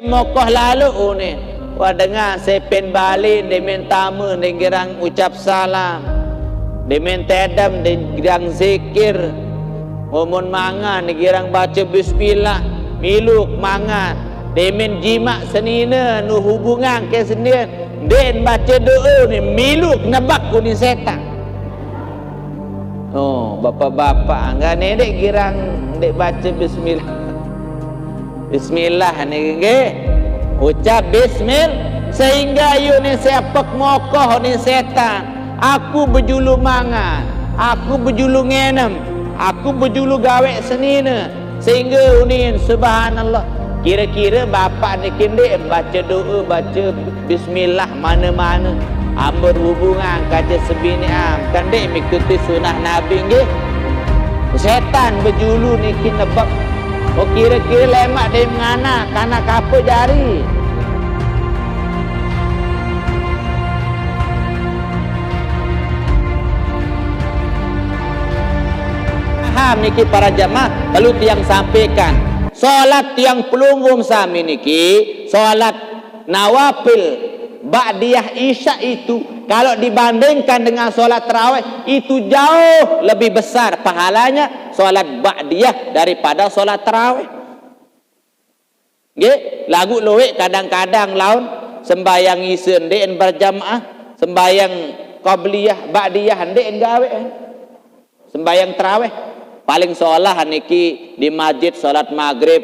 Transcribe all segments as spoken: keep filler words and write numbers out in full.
Mokoh lalu unin. Wah, dengar sepen balik, demen tama, degirang ucap salam. Demen tedem, degirang zikir. Mun mangan, degirang baca bismillah. Miluk mangan. Demen jimak senina, nu hubungan ke senina. Den baca doa ni, miluk nebak kuning setan. Oh, bapak-bapak, enggak nedek girang, dek baca bismillah. Bismillah ni, nggih. Ucap bismil, sehingga yu ni siapek mokoh ni setan. Aku bejulu mangan, aku bejulu ngenem, aku bejulu gawe senina. Sehingga unin, subhanallah. Kira-kira bapak ni kendik baca doa, baca bismillah mana-mana. Ambil hubungan kaca sebini am. Kendik mengikuti sunnah Nabi nggih. Setan bejulu niki nebak. Oh, kira-kira lemak dia mengana, kana kapa jari. Paham niki para jamaah, perlu tiang sampaikan. Solat tiang pelungguh sami niki, solat nawafil ba'diyah isya itu, kalau dibandingkan dengan solat tarawih, itu jauh lebih besar pahalanya solat ba'diyah daripada solat tarawih. Nggih, lagu luwek kadang-kadang laun sembayang isya ndeqen berjamaah, sembayang qabliyah, ba'diyah ndeqen gawe. Sembayang tarawih paling solah niki di masjid salat maghrib,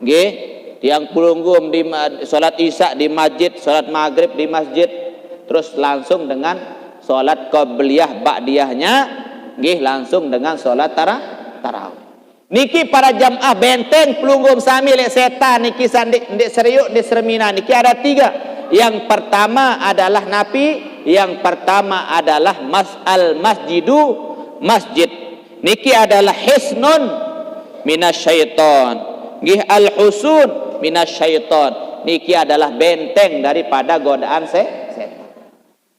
nggih. Tiang pelungguh di ma-, salat isya di masjid, salat maghrib di masjid, terus langsung dengan salat qabliyah ba'diyahnya, nggih, langsung dengan salat tara-, tarawih. Niki para jamaah benteng pelungguh sami leq setan niki sandik, ndeq seriuk, ndeq seremina. Niki ada tiga. Yang pertama adalah napi, yang pertama adalah mas-, al masjidu, masjid. Niki adalah hisnun minasyaiton. Nggih, al husun minasyaiton. Niki adalah benteng daripada godaan se-, setan.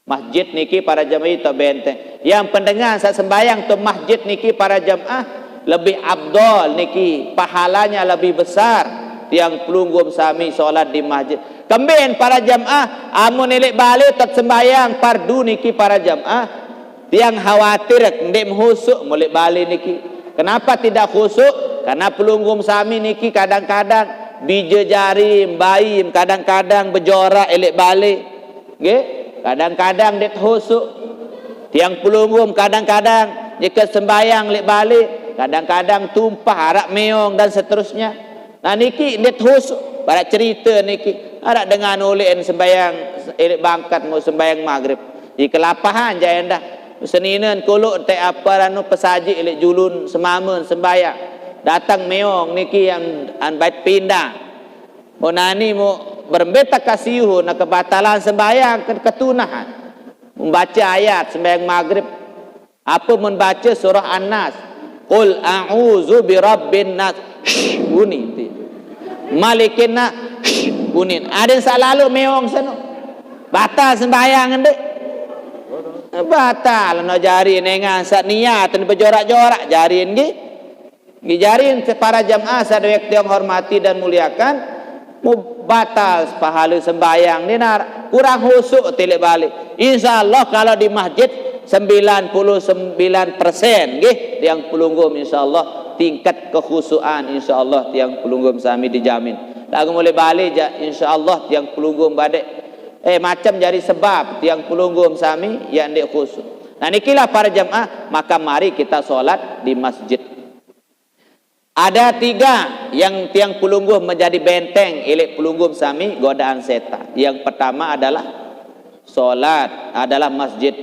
Masjid niki para jamaah itu benteng. Yang pendengar saq sembahyang tu masjid niki para jamaah lebih afdol niki, pahalanya lebih besar. Tiang pelungguh sami solat di masjid. Kemben para jamaah, amun leq bale tet sembahyang fardu niki para jamaah. Tiang khawatir ndeq mehusuk mun leq bale niki. Kenapa tidak khusuk? Karena pelungguh sami niki kadang-kadang bije jari, mbaim, kadang-kadang bejorak leq bale. Nggih, kadang-kadang ndeq husuk. Tiang pelungguh kadang-kadang nyeke sembahyang leq bale, kadang-kadang tumpah araq meong dan seterusnya. Nah, niki ndeq husuk, barak cerite niki. Araq dengan uleqen sembahyang, leq bangkat mau sembahyang maghrib. Di kelapahan jaq endah. Seninen kuluk enteq ape anu pesajiq leq julun semame sembahyang. Dateng meong niki an, an bait pindang. Mun nani mu berembe takasiuh na kebatalan sembahyang ke-, ketunahan. Membaca ayat sembahyang maghrib. Apa mun baca surah An-Nas? Qul a'udzu birabbin nas. Shh, bunyi ti. Malikin nas. Shh, bunyi. Ada yang saq lalo meong seno. Batal sembahyang ndeq? Batal no jari nengan saq niat bejorak-jorak jari nggih. Nggih, jarin para jamaah saq tiang hormati dan muliakan, mu-, batal pahale sembahyang ni nar, kurang husuk tileq balik. Insya Allah kalau di masjid sembilan puluh sembilan persen, nggih, tiang pelungguh insya Allah tingkat kekhusukan insya Allah tiang pelungguh sami dijamin. Lagu mulai balik ja, insya Allah tiang pelungguh badek. Eh, macam jari sebab tiang pelungguh sami ya ndeq khusuk. Nah, nikilah para jamaah, maka mari kita solat di masjid. Ada tiga yang tiang pelungguh menjadi benteng ileq pelungguh sami godaan setan. Yang pertama adalah solat, adalah masjid.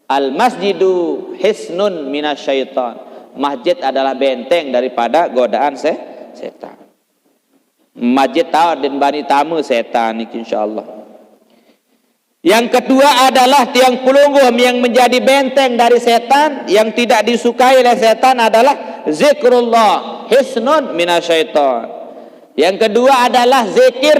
Al masjidu hisnun minasyaiton. Masjid adalah benteng daripada godaan se-, setan. Masjid taoq den bani tame setan niki insyaallah. Yang kedua adalah tiang pelungguh yang menjadi benteng dari setan, yang tidak disukai oleh setan adalah zikrullah, hisnun minasyaiton. Yang kedua adalah zikir.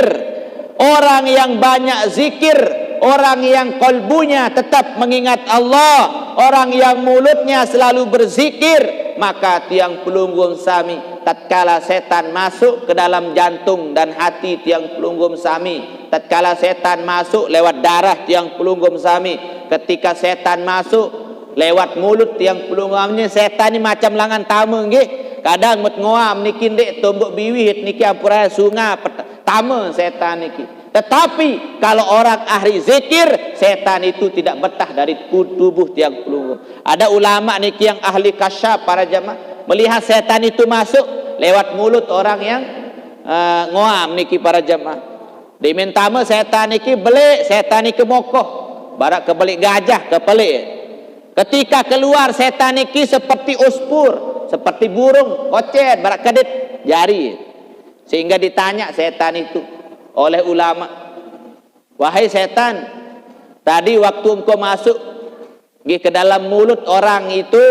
Orang yang banyak zikir, orang yang kalbunya tetap mengingat Allah, orang yang mulutnya selalu berzikir, maka tiang pelungguh sami Tatkala setan masuk ke dalam jantung dan hati tiang pelungguh sami, tatkala setan masuk lewat darah tiang pelungguh sami, ketika setan masuk lewat mulut tiang pelungguh sami, setan ni macam langan tama nggih. Kadang mut ngoam niki ndik tumbuk biwih niki ampura sunga pet-, tama setan niki. Tetapi kalau orang ahli zikir, setan itu tidak betah dari ku-, tubuh tiang pelungguh. Ada ulama niki yang ahli kasyaf, para jemaah, melihat setan itu masuk lewat mulut orang yang, eh, ngoam niki, para jemaah. Dimin tama setan niki belik, setan niki mokoh. Barak kebelik gajah, kepelik. Ketika keluar setan niki seperti uspur, seperti burung, kocet, barak kedit jari. Sehingga ditanya setan itu oleh ulama, "Wahai setan, tadi waktu engkau masuk nggih ke dalam mulut orang itu,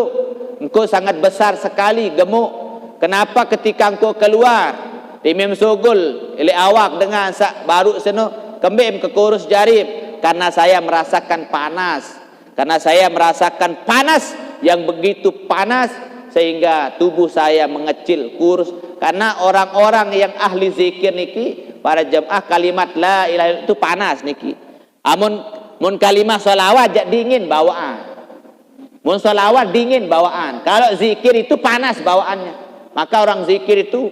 engkau sangat besar sekali, gemuk. Kenapa ketika engkau keluar, timim sugul, ilik awak dengan sak baru seno, kembim ke kurus jarim?" "Karena saya merasakan panas. Karena saya merasakan panas yang begitu panas sehingga tubuh saya mengecil, kurus." Karena orang-orang yang ahli zikir niki, para jemaah, kalimat la ilaha illallah itu panas niki. Amun, mun kalimah sholawat jak dingin bawaan. Mun sholawat dingin bawaan. Kalau zikir itu panas bawaannya. Maka orang zikir itu,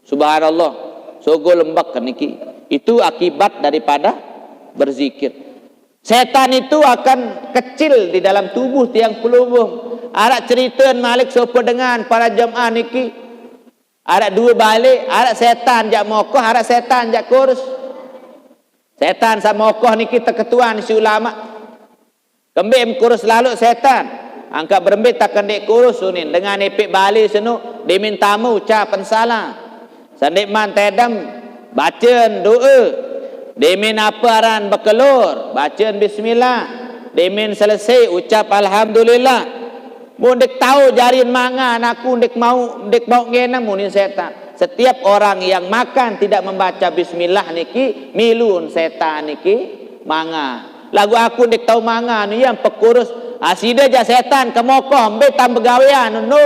subhanallah, sogo lembek niki. Itu akibat daripada berzikir. Setan itu akan kecil di dalam tubuh tiang pelungguh. Arak cerita malik sopo dengan para jemaah niki. Arak dua balik, arak setan jak mokoh, arak setan jak kurus. Setan sama mokoh niki teketuan si ulama. Kembim kurus lalu setan. Angkat berembit tak kendek kurus unin. Dengan epek balik senu, dimin tamu ucapan salam. Sandek man tedem, bacaan doa. Dimin apa aran bekelur, bacaan bismillah. Dimin selesai, ucap alhamdulillah. Mun dek tahu jarin mangan, aku dek mau, dek mau ngenem, munin setan. Setiap orang yang makan tidak membaca bismillah niki, milun setan niki mangan. Lagu aku dek tahu mangan, yang pekurus. Ah, sida ja setan kemokoh, mbe tam begawean. No,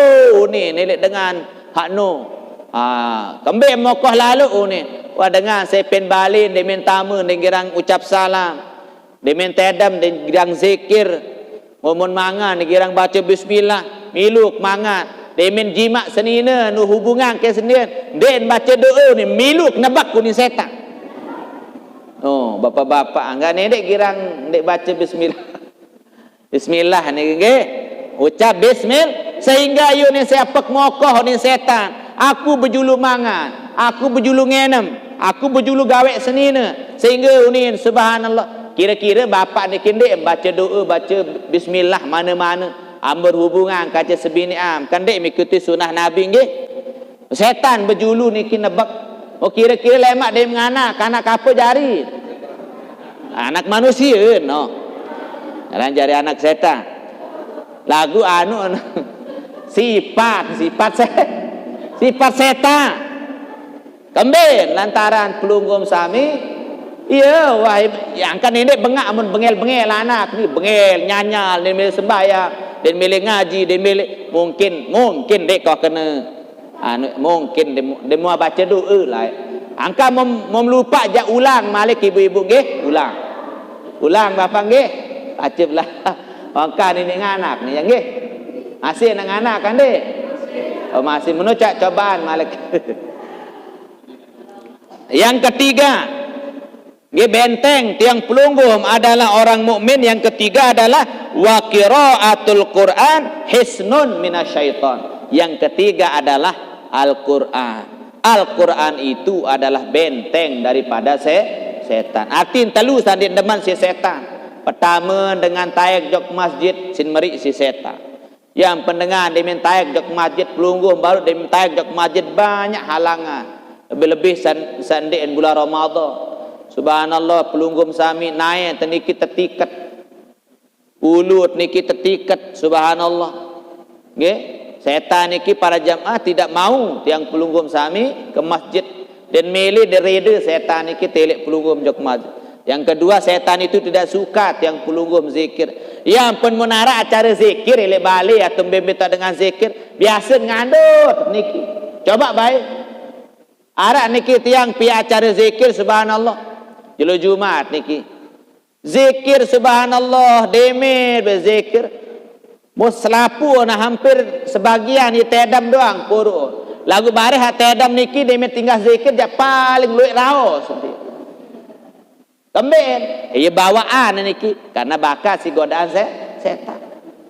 ni, nelik dengan hak no. Ah, kembe mokoh lalu ni. Wah, dengan sepen balin, demen tamu, deng girang ucap salam. Demen tedem, deng girang zikir. Mun mangan, deng girang baca bismillah. Miluk mangan. Demen jimak senina, nu hubungan ke senina. Den baca doa ni, miluk nebak kuning setan. Oh, bapak-bapak, enggak ni dek girang, dek baca bismillah. Bismillah ni nggih. Ucap bismil, sehingga ayu ni siapek mokoh ni setan. Aku bejulu mangan, aku bejulu ngenem, aku bejulu gawek senina. Sehingga unin, subhanallah. Kira-kira bapak ni kendek baca doa, baca bismillah mana-mana. Amber hubungan kaca sebini am. Kendek mengikuti sunnah Nabi nggih. Setan bejulu niki nebek. Oh, kira-kira lemak dia menganak, anak apa jari? Anak manusia, no. Orang jari anak setan. Lagu anu, anu. Sifat, sifat se-, sifat setan. Kemben lantaran pelunggum sami, iya, wah, yang kan ini bengak mun bengel-bengel anak ni, bengel, nyanyal, ni mele sembahyang, dan mele ngaji, dan mele, mungkin, mungkin dek kau kena. Anu, mungkin demo, demo baca doa lah. Angka mem-, memelupak jak ulang malik ibu-ibu nggih, ulang. Ulang bapak nggih. Acip lah. Angka ni ni nganak ni ya nggih. Masih nak nganak kan dek? Oh, masih menucak cobaan malik. Yang ketiga, nggih, benteng tiang pelungguh adalah orang mukmin. Yang ketiga adalah wa qiraatul Quran hisnun minasyaiton. Yang ketiga adalah Al-Quran. Al-Quran itu adalah benteng daripada se-, setan. Artin telu sandin demen si setan. Pertama dengan taek jok masjid sin meri si setan. Yang pendengar demen taek jok masjid pelungguh baru demen taek jok masjid banyak halangan. Lebih-lebih san-, sandin bulan Ramadan. Subhanallah, pelungguh sami naik teniki tetiket. Ulut niki tetiket, subhanallah. Nggih, setan niki para jamaah tidak mau tiang pelungguh sami ke masjid dan mele derede setan niki telek pelungguh jok masjid. Yang kedua, setan itu tidak suka tiang pelungguh zikir. Ya ampun, menara acara zikir, elek balik atau bembeta dengan zikir, biasa ngandut niki. Coba bae. Araq niki tiang pi acara zikir, subhanallah. Jelo Jumat niki. Zikir, subhanallah, deme bezikir. Mun selapuq nah hampir sebagian ye tedem doang puru. Laguq bareh tedem niki deme tinggal zikir jaq paling lueq raos. Kembeqn? Ye bawaan niki, karena bakat siq godaan se-, setan.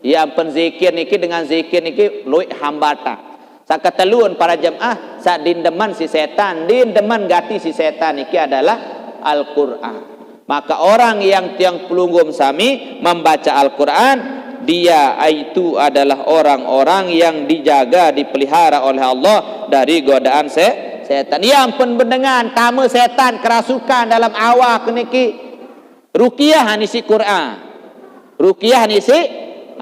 Ye ampen zikir niki, dengan zikir niki lueq hambatan. Saq keteluan para jemaah, saq ndin demen siq setan, ndin demen gati siq setan niki adalah Al-Qur'an. Maka orang yang tiang pelungguh sami membaca Al-Qur'an, dia itu adalah orang-orang yang dijaga, dipelihara oleh Allah dari godaan se-, setan. Ye ampen bedengan tame setan kerasukan dalam awak niki. Ruqyah niki isiq Qur'an. Ruqyah niki isiq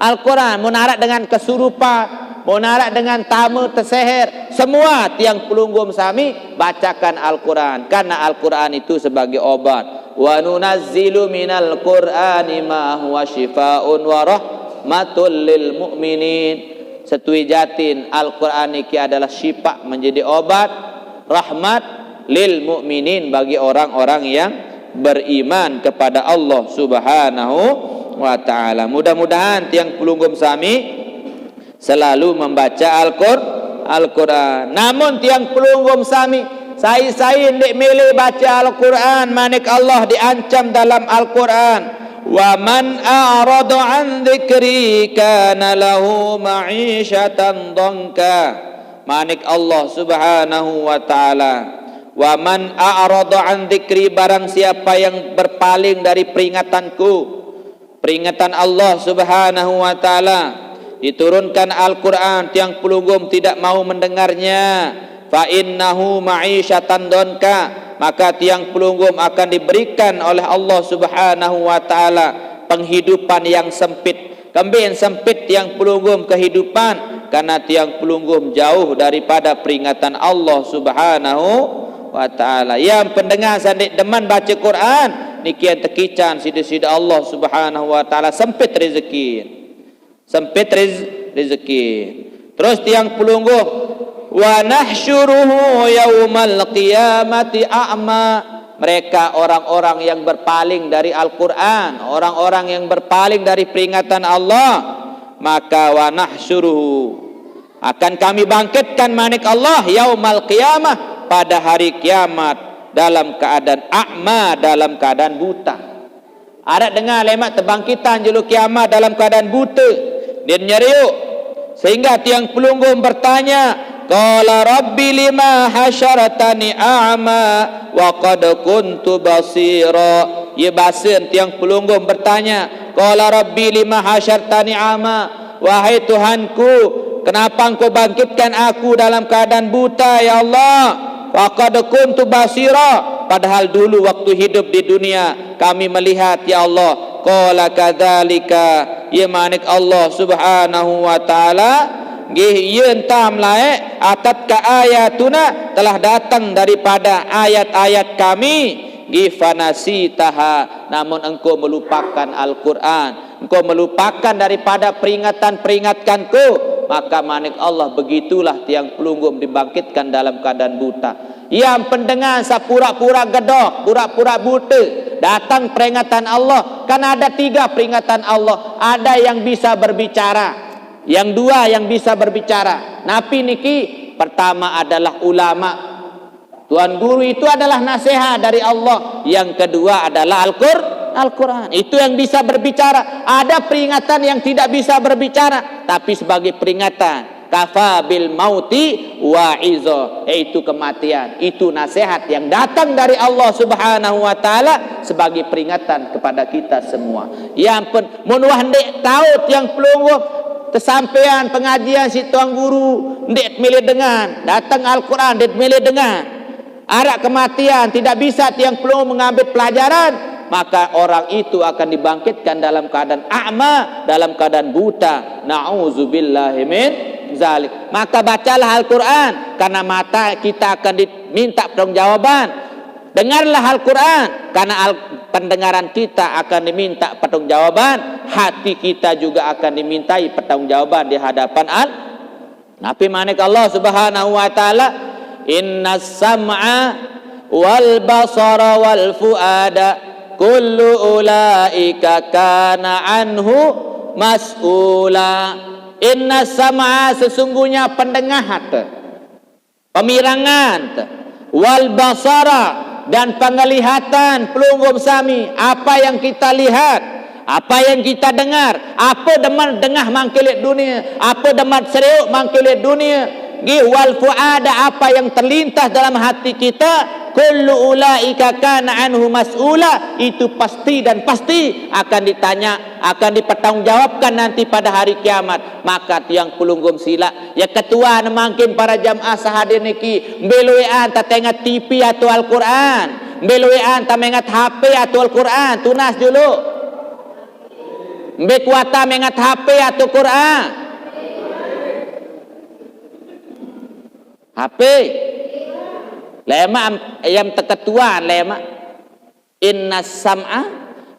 Al-Qur'an. Mun araq dengan kesurupan, mun araq dengan tame teseher, semua tiang pelungguh sami bacakan Al-Qur'an. Karena Al-Qur'an itu sebagai obat. "Wa nunazzilu minal Qur'ani ma huwa syifaun wa rahmatul lil mu'minin." Setuju jatin Al-Qur'an niki adalah syifa, menjadi obat, rahmat lil mu'minin, bagi orang-orang yang beriman kepada Allah Subhanahu wa taala. Mudah-mudahan tiang pelungguh sami selalu membaca Al-Qur-, Al-Qur'an. Namun tiang pelungguh sami sai-sai ndeq mele baca Al-Qur'an, manik Allah diancam dalam Al-Qur'an, "Wa man a'rada an dzikri kana lahu ma'isyatan dhanka." Manik Allah Subhanahu wa taala, "Wa man a'rada an dzikri," barang siapa yang berpaling dari peringatanku, peringatan Allah Subhanahu wa taala, diturunkan Al-Qur'an, tiang pelungguh tidak mau mendengarnya, "fa innahu ma'isyatan dhanka," maka tiang pelungguh akan diberikan oleh Allah Subhanahu wa taala penghidupan yang sempit. Kembeqn sempit tiang pelungguh kehidupan? Karena tiang pelungguh jauh daripada peringatan Allah Subhanahu wa taala. Ye ampen dengan saq ndeq demen bace Qur'an, niki tekican siq Deside Allah Subhanahu wa taala, sempit rezeki. Sempit rez-, rezeki. Terus tiang pelungguh, "Wa nahsyuruhu yaumal qiyamati a'ma." Mereka orang-orang yang berpaling dari Al-Qur'an, orang-orang yang berpaling dari peringatan Allah, maka "wa nahsyuruhu," akan Kami bangkitkan, manik Allah, "yaumal qiyamah," pada hari kiamat, dalam keadaan a'ma, dalam keadaan buta. Araq dengan lemaq tebangkitan jelo kiamat dalam keadaan bute, ndeqn nyerioq. Sehingga tiang pelungguh bertanya, "Qala rabbi lima hasyartani a'ma wa qad kuntu basira." Ye basen tiang pelungguh bertanya, "Qala rabbi lima hasyartani a'ma?" "Wahai Tuhanku, kenapa Engkau bangkitkan aku dalam keadaan buta, ya Allah? Wa qad kuntu basira, padahal dulu waktu hidup di dunia kami melihat, ya Allah." Qala kadzalika, ye manik Allah Subhanahu wa taala, nggih, ye entam laeq, "atatka ayatuna," telah datang daripada ayat-ayat Kami, nggih, "fanasitaha," namun engkau melupakan Al-Qur'an. Engkau melupakan daripada peringatan-peringatanku, maka manik Allah, begitulah tiang pelungguh dibangkitkan dalam keadaan buta. Ye ampen dengan saq pura-pura gedoh, pura-pura bute, datang peringatan Allah. Kan ada tiga peringatan Allah. Ada yang bisa berbicara. Yang dua yang bisa berbicara. Napi niki? Pertama adalah ulama. Tuan guru itu adalah nasihat dari Allah. Yang kedua adalah Al-Qur-, Al-Quran. Itu yang bisa berbicara. Ada peringatan yang tidak bisa berbicara, tapi sebagai peringatan. Kafa bil mauti wa'izo, yaitu kematian. Itu nasihat yang datang dari Allah Subhanahu wa Ta'ala sebagai peringatan kepada kita semua. Ya ampun, mun wah ndeq tao tiang pelungguh tesampean pengajian siq tuan guru, ndeq mele dengan, dateng Al-Quran, ndeq mele dengan. Araq kematian, tidak bisa tiang pelungguh mengambil pelajaran, maka orang itu akan dibangkitkan dalam keadaan a'ma, dalam keadaan buta. Na'udzubillahi min zalik. Maka bacalah Al-Quran, karena mata kita akan diminta pertanggungjawaban. Dengarlah Al-Quran, karena al-, pendengaran kita akan diminta pertanggungjawaban. Hati kita juga akan dimintai pertanggungjawaban di hadapan Al-, Napi manik Allah Subhanahu wa Ta'ala, "Innas sam'a wal basara wal fuada kullu ulaika kana anhu mas'ula." Innas sam'a, sesungguhnya pendengahan, pemirangan, wal basara, dan penglihatan pelungguh sami, apa yang kita lihat, apa yang kita dengar, apa demen dengah mangkin leq dunie, apa demen serioq mangkin leq dunie, nggih, wal fuada, apa yang terlintas dalam hati kita, kullu ulaika kana anhu mas'ula, itu pasti dan pasti akan ditanya, akan dipertanggungjawabkan nanti pada hari kiamat. Maka tiang pelungguh silaq, ya ketuan mangkin para jamaah sehadir niki, mbe lueqan tatenget T V atau Al-Quran, mbe lueqan tamenget H P atau Al-Quran, tunas juluq. Mbe kuatan menget H P atau Quran? H P. Lemaq yam teketuan lemaq. Innas sam'a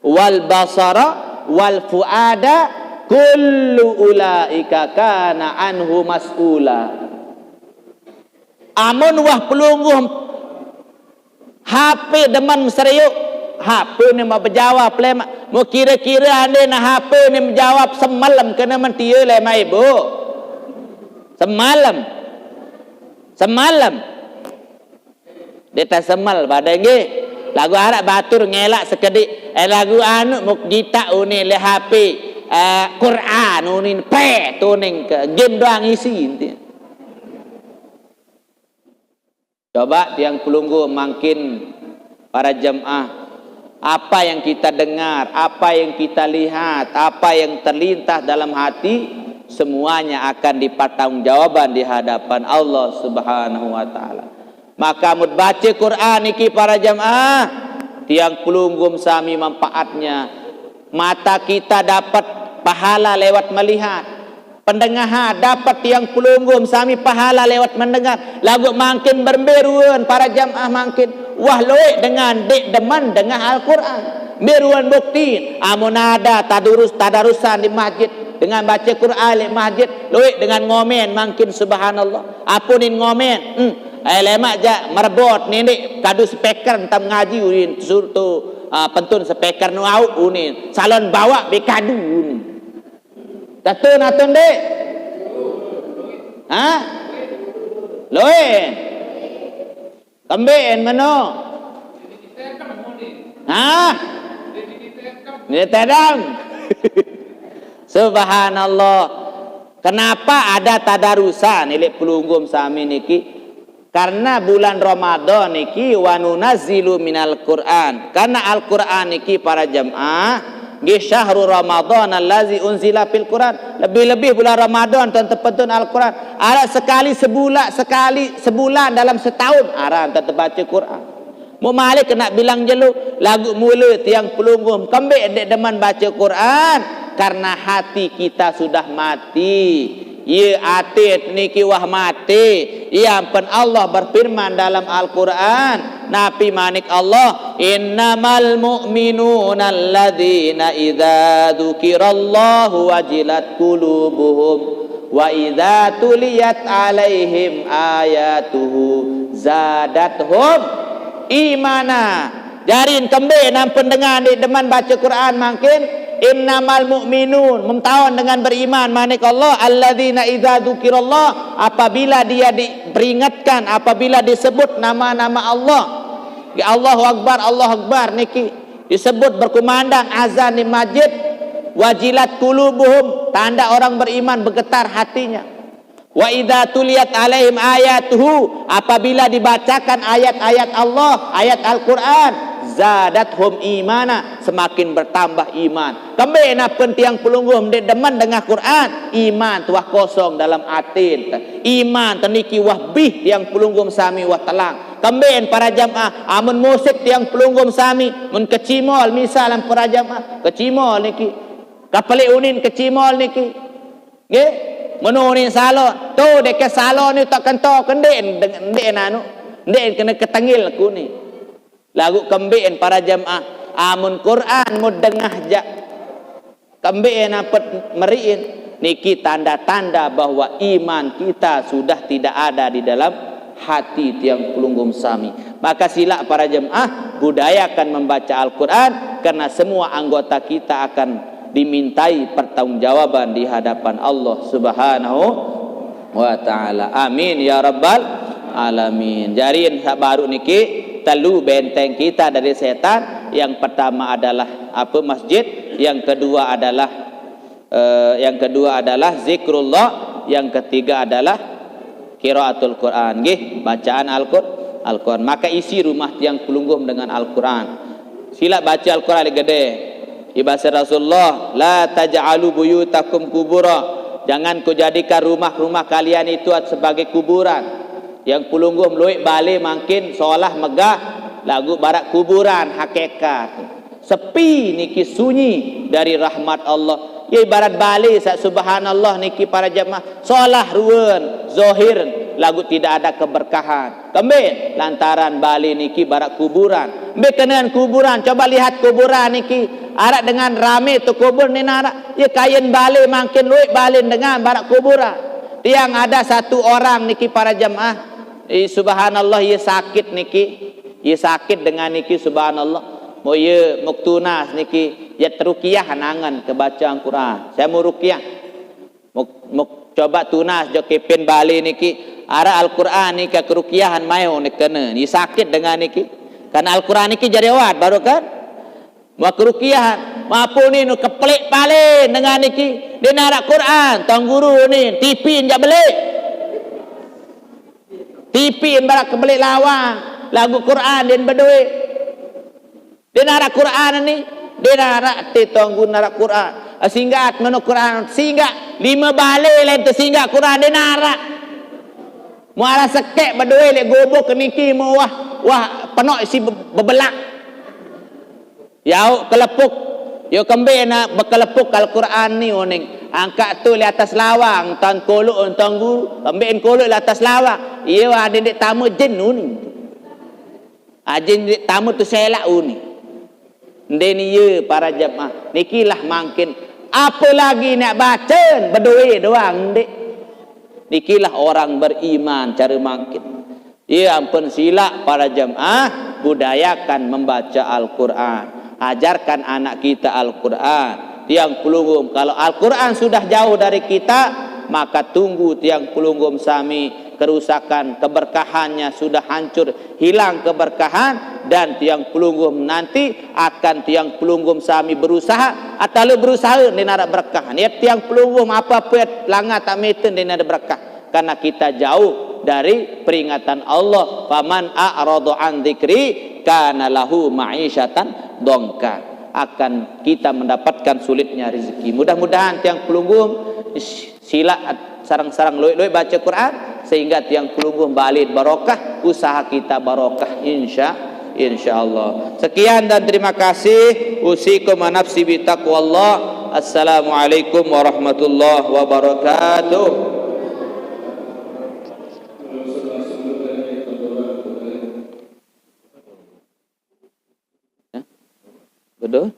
wal basara wal fuada kullu ulaika kana anhu mas'ula. Amun wah pelungguh H P demen serioq, H P ne mauq bejawab lemaq. Mau kire-kire ande ne H P ne mejawab semalem kene mentie lemaq ibu. Semalem. Semalem. Dita semel pade nggih. Laguq araq batur ngelaq sekediq. Eh, laguq anu muk gitaq unin leq H P. Eh, Quran unin pe tuning ke. Game doang isi inti. Coba tiang pelungguh mangkin para jemaah, apa yang kita dengar, apa yang kita lihat, apa yang terlintas dalam hati, semuanya akan dipertanggungjawabkan di hadapan Allah Subhanahu wa Ta'ala. Maka mut bace Quran niki para jemaah, tiang pelungguh sami manfaatnya. Mata kita dapat pahala lewat melihat. Pendengaha dapat tiang pelungguh sami pahala lewat mendengar. Laguq mangkin berembe ruan para jamaah mangkin. Wah, lueq dengan ndeq demen dengah Al-Quran. Mbe ruan bukti? Amun ada tadurus, tadarusan di masjid dengan bace Quran leq masjid, lueq dengan ngomen mangkin, subhanallah. Apunin ngomen. Hmm. Eh, lemaq jaq merebot nindiq kadu speaker entam ngaji unin sur tu, ah, pentun speaker nu auq unin. Salon bawaq be kadu unin. Tetun atun ndeq? Hah? Lueq. Kembeqin meno? Hah? Ndeq tedang. Subhanallah. Kenapa ada tadarusan leq pelungguh sami niki? Karena bulan Ramadan niki, wa nunazzilu minal Qur'an. Karena Al-Qur'an niki para jemaah, nggih, syahru Ramadan allazi unzila fil Qur'an. Lebih-lebih bulan Ramadan ten tepentun Al-Qur'an. Araq sekali sebula-, sekali sebulan dalam setahun aran ten tebace Qur'an. Mau malik kena bilang jelo, laguq mule tiang pelungguh kembeq ndeq demen bace Qur'an, karena hati kita sudah mati. Ye, ate niki wah mate. Ye, ampen Allah berfirman dalam Al-Qur'an, napi manik Allah, "Innamal mu'minuna alladzina idza dzukirallahu wajilat qulubuhum wa idza tuliyat alaihim ayatuhu zadathum imana." Jarin kembeq ampen dengan ndeq demen bace Qur'an mangkin, innamal mu'minun, mentaun dengan beriman, manik Allah, alladzina idza dzukirallah, apabila dia diperingatkan, apabila disebut nama-nama Allah. Ya, Allahu Akbar, Allahu Akbar niki disebut berkumandang azan di masjid, wajilat qulubuhum, tanda orang beriman bergetar hatinya. Wa idza tuliyat alaihim ayatuhu, apabila dibacakan ayat-ayat Allah, ayat Al-Qur'an, zadathum imana, semakin bertambah iman. Kembeq napen tiang pelungguh ndeq demen dengah Qur'an? Iman tuah kosong dalam atin te. Iman te niki wah bih tiang pelungguh sami wah telang. Kembeq para jamaah, amun musik tiang pelungguh sami, mun kecimol misal para jamaah, kecimol niki. Kapeleq unin kecimol niki. Nggih, meno unin salon. Tu deke salon ni tak kentok, ndeq, ndeq anu, ndeq kene ketengil kuni. Laguq kembeqin para jemaah, amun Qur'an mut dengah jaq. Kembeqin apet meriqin. Niki tanda-tanda bahwa iman kita sudah tidak ada di dalam hati tiang pelungguh sami. Maka silak para jemaah budayakan membaca Al-Quran, karena semua anggota kita akan dimintai pertanggungjawaban di hadapan Allah Subhanahu wa Ta'ala. Amin ya rabbal alamin. Jadi yang baru niki telu benteng kita dari setan. Yang pertama adalah apa, masjid. Yang kedua adalah eh, yang kedua adalah zikrullah, yang ketiga adalah qiraatul Quran, nggih, bacaan Al-Qur Al-Quran. Maka isi rumah tiang pelungguh dengan Al-Quran. Silak baca Al-Quran gede. Ibasa Rasulullah, la taj'alu buyutakum kubura. Jangan kau jadikan rumah-rumah kalian itu sebagai kuburan. Yang pelungguh meluik balik makin seolah megah lagu barak kuburan hakikat. Sepi niki, sunyi dari rahmat Allah. Ya ibarat balik sak subhanallah niki para jemaah. Solah ruan, zohir lagu tidak ada keberkahan. Kembe lantaran balik niki barak kuburan. Mbe kenan kuburan, coba lihat kuburan niki. Arak dengan rame tu kubur ni narak. Ya kain balik makin luik balik dengan barak kuburan. Tiang ada satu orang niki para jemaah. Eh, subhanallah, ya sakit niki. Ia sakit dengan niki, subhanallah. Mau ia mau tunas niki, ia terukiah nangan ke bacaan Quran. Saya mau rukiah. Mau, mau coba tunas jo kepin balik niki. Ara Al-Quran niki kerukiahan mai ni kena. Ia sakit dengan niki. Karena Al-Quran niki jadi awat baru kan. Mau kerukiahan. Mapu ni nu kepelik paling dengan niki. Dia narak Quran, tuan guru ni, T V jak beli. T V barak kebelik lawang, lagu Quran din beduit. Dia narak Quran ni, dia narak ti tonggu narak Quran. Singgat meno Quran, singgat lima balik lain tersinggat Quran dia narak. Muara sekek beduit lek gobok ke niki mau wah, wah penok isi be- bebelak. Yau kelepuk. Yo kembe na bekelepuk Al-Quran ni uning. Angkat tu di atas lawang, tan kolok, tan guru. Kembe kolok di atas lawang. Iyo ada dek tamu jin uning. Ajin dek tamu tu selak uning. Ndeni ye para jemaah. Nikilah mangkin. Apalagi nak baca, bedoe doang dek. Nikilah orang beriman cara mangkin. Ya ampun, silak para jemaah budayakan membaca Al-Quran. Ajarkan anak kita Al-Quran. Tiang pelungguh, kalau Al-Quran sudah jauh dari kita, maka tunggu tiang pelungguh sami kerusakan, keberkahannya sudah hancur, hilang keberkahan, dan tiang pelungguh nanti akan tiang pelungguh sami berusaha atau berusaha ni narak berkah. Niat tiang pelungguh apa-apa langgar tak meten ni narak berkah. Karena kita jauh dari peringatan Allah. Faman a'rada an dzikri kana lahu ma'isyatan dongka. Akan kita mendapatkan sulitnya rezeki. Mudah-mudahan tiang pelungguh silak sarang-sarang loik-loik baca Quran sehingga tiang pelungguh balik barokah, usaha kita barokah insya insyaallah. Sekian dan terima kasih. Usikum wa nafsi bitaqwallah. Assalamualaikum warahmatullahi wabarakatuh. Betul?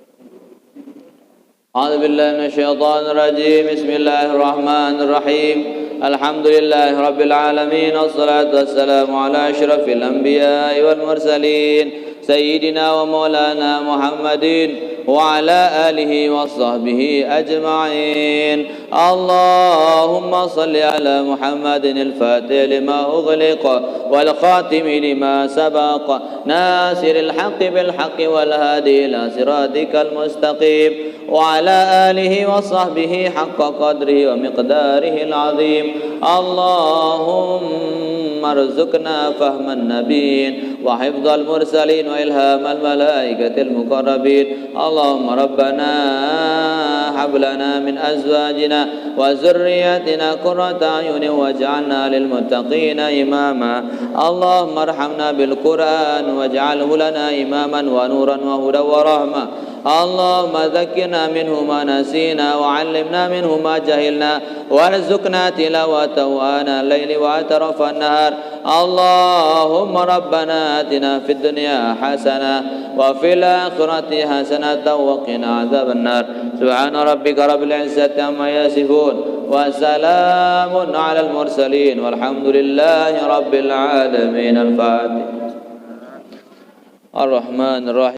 أعوذ بالله من الشيطان الرجيم. بسم الله الرحمن الرحيم. الحمد لله رب العالمين، والصلاة والسلام على أشرف الأنبياء والمرسلين، سيدنا ومولانا محمد وعلى آله وصحبه أجمعين. اللهم صل على محمد الفاتح لما أغلق والخاتم لما سبق ناصر الحق بالحق والهادي إلى صراطك المستقيم وعلى آله وصحبه حق قدره ومقداره العظيم. اللهم ارزقنا فهم النبيين وحفظ المرسلين وإلهام الملائكة المقربين. اللهم ربنا هب لنا من أزواجنا وذرياتنا قرة أعين واجعلنا للمتقين إماما. اللهم ارحمنا بالقرآن واجعله لنا إماما ونورا وهدى ورحمة. اللهم ذكرنا منه ما نسينا وعلمنا منه ما جهلنا وارزقنا تلاوته آناء الليل وأطراف النهار. اللهم ربنا آتنا في الدنيا حسنة وفي الآخرة حسنة وقنا عذاب النار. سبحان ربك رب العزة عما يصفون وسلام على المرسلين والحمد لله رب العالمين. الفاتحة. الرحمن الرحيم.